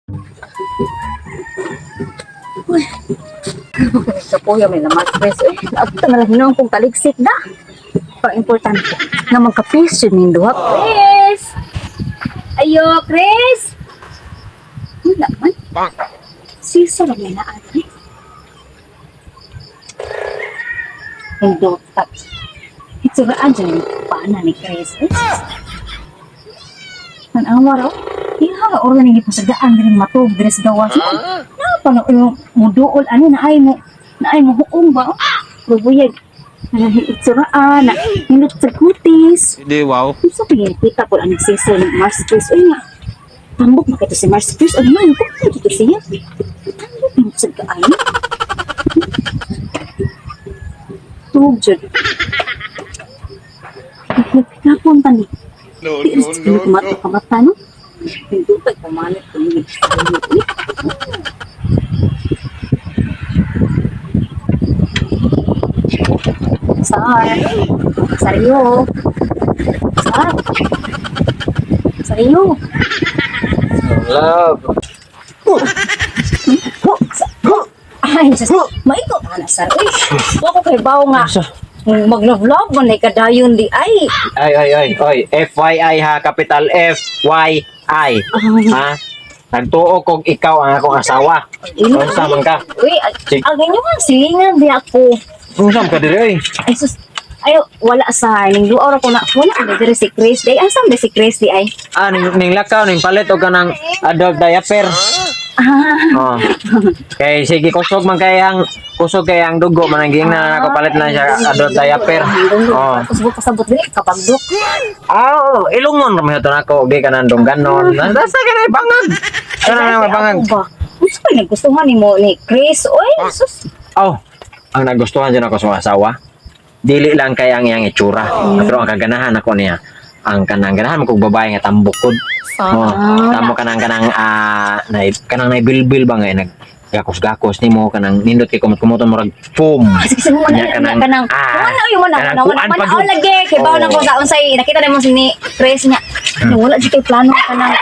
Uy. Sa kuya may naman stress eh. Naabta na lang hinuon kong taligsik na. Pero importante nga magka-peace yun ning duha. Chris! Ayo, Chris! Wala man. Sisa lang may naan eh. Hindot. Itsuraan dyan yung pana ni Chris eh. Tanawa raw. Iha nga organ ni pasagaan diri matug diri sa gawas mo. Na pala yung muduol ani na ay mo huong ba? Bubuyag. Itsuraan na hindot sa kutis. Hindi, wow. Unsa pa yung kita po ang nagsisa ni Mars Chris? Uy nga, tambok makita si Mars Chris. Ano man, kung dito siya. Tambok mo sa kaayo. Tug dyan. Napon pa ni. No, Di no, sa no, mata no. kamata no? Pindutay kumanit ko ni. Sar. Sariyo. Sar. Sariyo. Love. Ay, sus. Maigo ka na, sar. Uy, wa ko kay bawo nga. Mag-love-love man ay kadayon di ay. Ay, ay, ay, oy. FYI ha, capital F Y I. Ha? Nagtuo kog ikaw ang akong asawa. Unsa man ka? Uy, ang inyo nga silingan di ako. Unsa man ka diri oy? Ay, sus. Ay, wala sa ning duaw ra ko na. Wala ang diri si Chris di ay. Asa man si Chris di ay? Ah, ning lakaw ning palit og kanang adult diaper. Ah, Oh. Kay sige kusog man kay ang kusog kay ang dugo man ang giingnan ako palit na siya adult diaper. Oh. Kusog pasabot diri kapagdok. Ah, oo, ilungon ra man to nako gi kanang dungganon. Basta kanay bangag. Kanang bangag. Ako ba? Unsa pa nagustuhan nimo ni Chris? Oy, sus. Oh, ang nagustuhan dyan ako sa asawa, dili lang kay ang iyang itsura. Pero ang kaganahan ako niya, ang kanang ganahan mo kog babae nga tambukod. Oh, tamo kanang kanang ah na kanang naibilbil ba nga nag gakos-gakos nimo kanang nindot kay kumot-kumoton murag foam. Sige, sige, mo na Nya, kanang kanang ah, wala yung mana kanang mana kuan mana pa mana gyud. lagi kay bawo na ko Oo. sa unsay nakita nimo si ni Chris niya. Wala jud kay plano kanang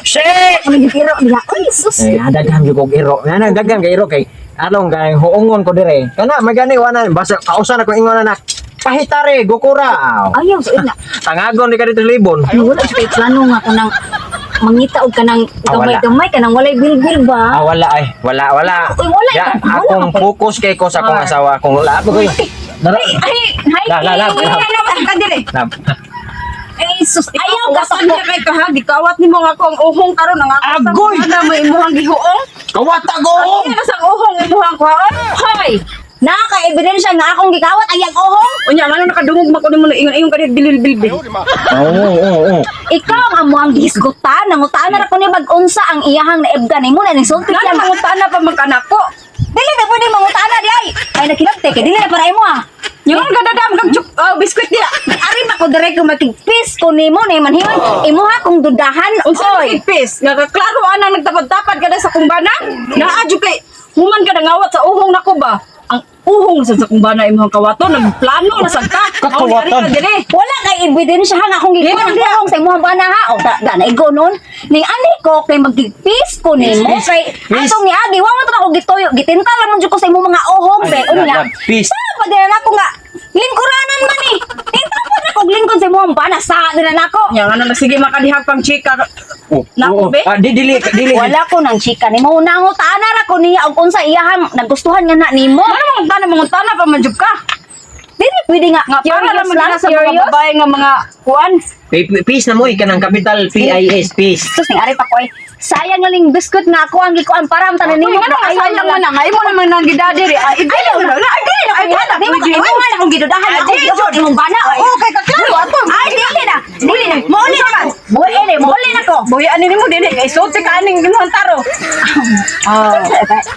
Shit! ano yung iro nila. Oy, sus. Eh, daghan jud kog iro. Nga na daghan kay iro kay along kay huungon ko dire. Kana magani wala basta kausan ako ingon na pahitare gukura. Aw. Ayaw so ina. Tangagon di ka dito sa libon. Wala jud kay plano nga kanang mangita og kanang Ah, wala. gamay-gamay kanang walay bilbil ba. Ah, wala ay. Wala, wala. Uy, wala. Ya, Wala akong ka pa. focus kay ko sa akong asawa. Kung wala ako koy. Dara. Ay, hi. La, la, la, la. Ka diri. Lab. Ay, sus. Ayaw ka sa Kawasan niya kay kaha, gikawat nimo nga ako ang uhong karon ang ako sa Agoy! mga mo imuhang gihuong. Kawata go. Ano na sa uhong imuhang kuhaon? Hoy! Naka-ebidensya nga akong gikawat ang iyang uhong. Unya ngano nakadungog man ko nimo na ingon-ingon ka bilbil-bilbil. Oo, oo, oo. Ikaw ang amuang gihisgutan, nangutana ra ko ni bag-unsa ang iyahang naibgan nimo na nisulti Ngano siya. mangutana pa man kanako? Dili na pwede mangutana di ay. Ay nakilabte kay dili na para imo ah. Yung gadadam kag biskwit diya. Ari pa ko dire ko makigpis ko nimo ni manhiman imuha kong dudahan. Unsa Oy. man pis? Nga ka klaro anang nagtapad-tapad ka na sa kumbana? Naa jud kay human ka nangawat sa uhong nako ba? Ang uhong sa kumbana imong kawaton nagplano na sad ka. Kakawatan. Mao ni ari ka diri. Wala kay ebidensya nga akong gikuha ang uhong sa imuhang bana ha. O da, da naigo noon. Ning ani ko kay magigpis ko nimo Peace, kay peace. atong niagi wa man to ako gituyo gitinta lang man jud ko sa imong mga uhong be. Unya. Lab, peace. Pa din na ako nga lingkuranan man eh. Tinta pa na kog lingkod sa imong bana sa din na nako. Nya ngano na sige makadihag pang chika. Oh, Nako, oo. be. Ah, di dili dili. Wala ko nang chika nimo nangutana ra ko niya og unsa iyahang nagustuhan nga na nimo. Ano mangutana mangutana pa man jud ka? Dili pwede nga Nga para curious lang man lang, na sa mga curious. babae nga mga kuan. Peace na mo eh, kanang capital P I S peace. Sus ning ari pa ko ay sayang nga ning biscuit nga ako ang gikuan para ang tanan Uy, nimo. ngano nga Ayaw sayang na man lang. na nga imo naman nang gidadiri. Ay, Ayaw na. ay, dili na Ay, wala di ba wala na akong gidudahan Ay, ako di, gihon imong bana. Oo, kay kaklaro ato. Ay dili na. Dili na. Mauli na. Mauli, mauli na ko. Buya ani nimo dili kay sulti ka aning ginuhang taro. Ah.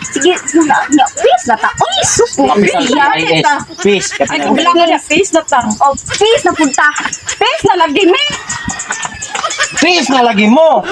Sige, nga peace na ta. Uy, sus. Capital P I S peace. Ay, Capital bilang na face na ta. Oh, peace na punta. Face na lagi mi. Peace na lagi mo.